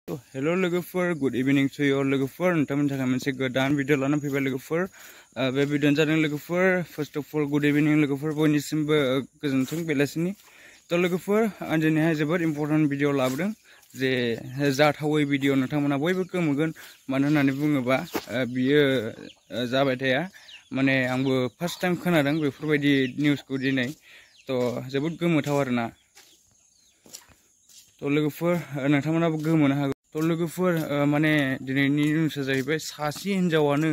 Hello lwgwpwr, good evening to you all lwgwpwr. Nontamoni थाखाय मोनसे गोदान भिडिअ लाना फैबाय lwgwpwr. बे भिडिअ'आनो जादों lwgwpwr. First of all, good evening lwgwpwr. बयनिसिमबो गोजोनथों बेलासिनि. तो lwgwpwr, आं दिनैहाय जोबोद इम्पोर्टेन्ट भिडिअ लाबोदों जे जाथावै भिडिअ नोंथांमोना बयबो गोमोगोन. मानो होननानै बुङोबा बियो जाबाय थाया. माने आंबो फार्स्ट टाइम खोनादों बेफोरबायदि निउसखौ दिनै. तो जोबोद गोमोथाव आरोना. तो lwgwpwr, नोंथांमोनाबो गोमोनो हागौ. तो lwgwpwr, माने दिनैनि निउसआ जाहैबाय सासे हिनजावानो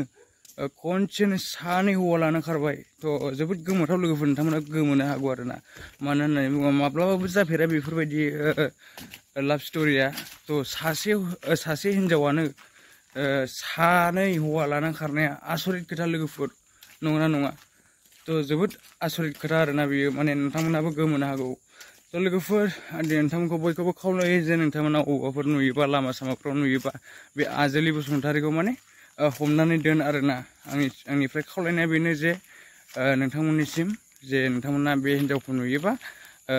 खनसेनो सानै हौवा लाना खारबाय. तो जोबोद गोमोथाव lwgwpwr, नोंथांमोना गोमोनो हागौ आरोना. मानो होननानै बुङोबा माब्लाबाबो जाफेरा बेफोरबायदि लाभ स्ट'रिया. तो सासे हिनजावानो सानै हौवा लाना खारनाया आसरित खोथा lwgwpwr, नंगौना नङा? तो जोबोद आसरित खोथा आरोना बियो. माने नोंथांमोनाबो गोमोनो हागौ. तो lwgwpwr, नोंथांमोनखौ बयखौबो खावलायो जे नोंथांमोना अबावबाफोर नुयोबा लामा सामाफ्राव नुयोबा बे आजोलि बसुमतारीखौ माने हमनानै दोन आरोना. आंनिफ्राय खावलायनाया बेनो जे नोंथांमोननिसिम जे नोंथांमोना बे हिनजावखौ नुयोबा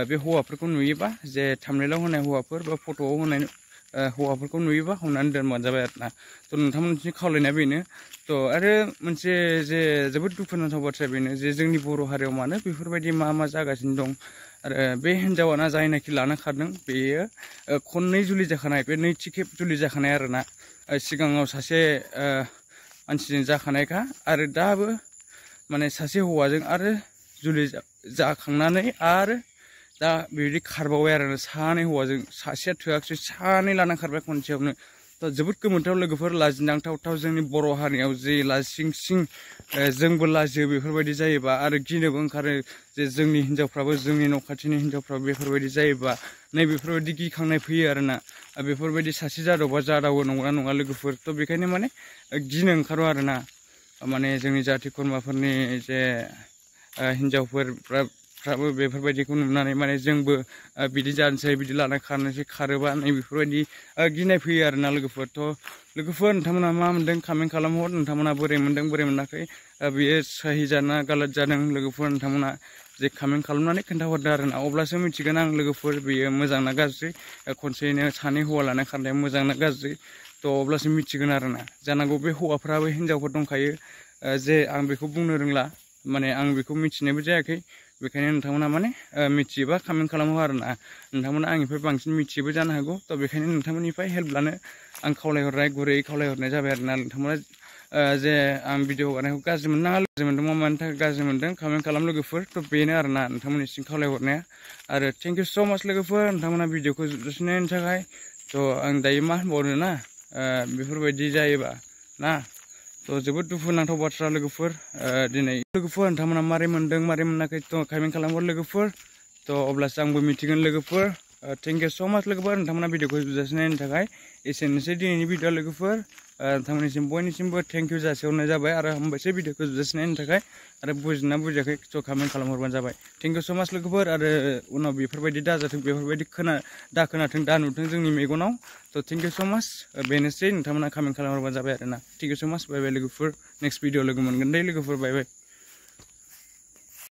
बे हौवाफोरखौ नुयोबा जे थाम्बनेइलाव होनाय हौवाफोर बा फट'आव होनाय हौवाफोरखौ नुयोबा हमनानै दोनबानो जाबाय आरोना. तो नोंथांमोननिसिम खावलायनाया बेनो. तो आरो मोनसे जे जोबोद दुखुनांथाव बाथ्राया बेनो जे जोंनि बर' हारियाव मानो बेफोरबायदि मा जागासिनो दं. आरो बे हिनजावाना जायनाखि लाना खारदों बेयो खननै जुलि जाखानाय, बे नैथि खेब जुलि जाखानाय आरोना. सिगाङाव सासे मानसिजों जाखानायखा आरो दाबो माने सासे हौवाजों आरो जुलि जाखांनानै आरो दा बेबायदि खारबावबाय आरो सानै हौवाजों. सासेया थोआखिसै, सानै लाना खारबाय खनसेयावनो. तो जोबोद गोमोथाव lwgwpwr, लाजिनांथाव जोंनि बर' हारियाव जे लासिं जोंबो लाजियो बेफोरबायदि जायोबा. आरो गिनोबो ओंखारो जे जोंनि हिनजावफ्राबो, जोंनि न' खाथिनि हिनजावफ्राबो बेफोरबायदि जायोबा नै बेफोरबायदि गिखांनाय फैयो आरोना. बेफोरबायदि सासे जादावबा जादावो, नंगौना नङा lwgwpwr? तो बेखायनो माने गिनो ओंखारो आरोना. माने जोंनि जाथि खुरमाफोरनि जे हिनजावफोरफ्राबो बेफोरबायदिखौ नुनानै माने जोंबो बिदि जानोसै, बिदि लाना खारोबा नै बेफोरबायदि गिनाय फैयो आरोना lwgwpwr. तो lwgwpwr, नोंथांमोना मा मोनदों कमेन्ट खालामहर. नोंथांमोना बोरै मोनदों, बोरै मोनाखै, बियो सही जादोंना गलत जादों lwgwpwr, नोंथांमोना जे कमेन्ट खालामनानै खोन्थाहरदो आरोना. अब्लासो मिथिगोन आं lwgwpwr बेयो मोजां ना गाज्रि, खनसेयैनो सानै हौवा लाना खारनाया मोजां ना गाज्रि. तो अब्लासो मिथिगोन आरोना. जानांगौ बे हौवाफ्राबो हिनजावफोर दंखायो जे आं बेखौ बुंनो रोंला, माने आं बेखौ मिथिनायबो जायाखै. बेखायनो नोंथांमोना माने मिथियोबा कमेन्ट खालामहर आरोना. नोंथांमोना आंनिफ्राय बांसिन मिथियोबो जानो हागौ. तो बेखायनो नोंथांमोननिफ्राय हेल्प लानो आं खावलायहरनाय, गुरैयै खावलायहरनाय जाबाय आरोना. नोंथांमोना जे आं भिडिअ हगारनायखौ गाज्रि मोननाङा, गाज्रि मोनदोंबा मानि थाखाय गाज्रि मोनदों कमेन्ट खालाम lwgwpwr. तो बेनो आरोना नोंथांमोननिसिम खावलायहरनाया. आरो थेंक इउ स' माच lwgwpwr, नोंथांमोना भिडिअखौ जोबजासिम नायनायनि थाखाय. तो आं दायो मा होनबावनो ना, बेफोरबायदि जायोबा ना. तो जोबोद दुखुनांथाव बाथ्रा lwgwpwr. दिनै lwgwpwr, नोंथांमोना मारै मोनदों मारै मोनाखै तो कमेन्ट खालामहर lwgwpwr. तो अब्लासो आंबो मिथिगोन lwgwpwr. थेंक इउ स' माच lwgwpwr, नोंथांमोना भिडिअखौ जोबजासिम नायनायनि थाखाय. एसेनोसै दिनैनि भिडिअ lwgwpwr. नोंथांमोननिसिम बयनिसिमबो थेंक इउ जासिहरनाय जाबाय आरो हामबायसै भिडिअखौ जोबजासिम नायनायनि थाखाय. आरो बुजिना बुजियाखै तो कमेन्ट खालामहरबानो जाबाय. थेंक इउ स' माच lwgwpwr. आरो उनाव बेफोरबायदि दाजाथों, बेफोरबायदि दा खोनाथों, दा नुथों जोंनि मेगनाव. तो थेंक इउ स' माच. बेनोसै, नोंथांमोना कमेन्ट खालामहरबानो जाबाय आरोना. थेंक इउ स' माच. बाय बाय lwgwpwr. नेक्स्ट भिडिअ लोगो मोनगोन दे lwgwpwr. बाय बाय.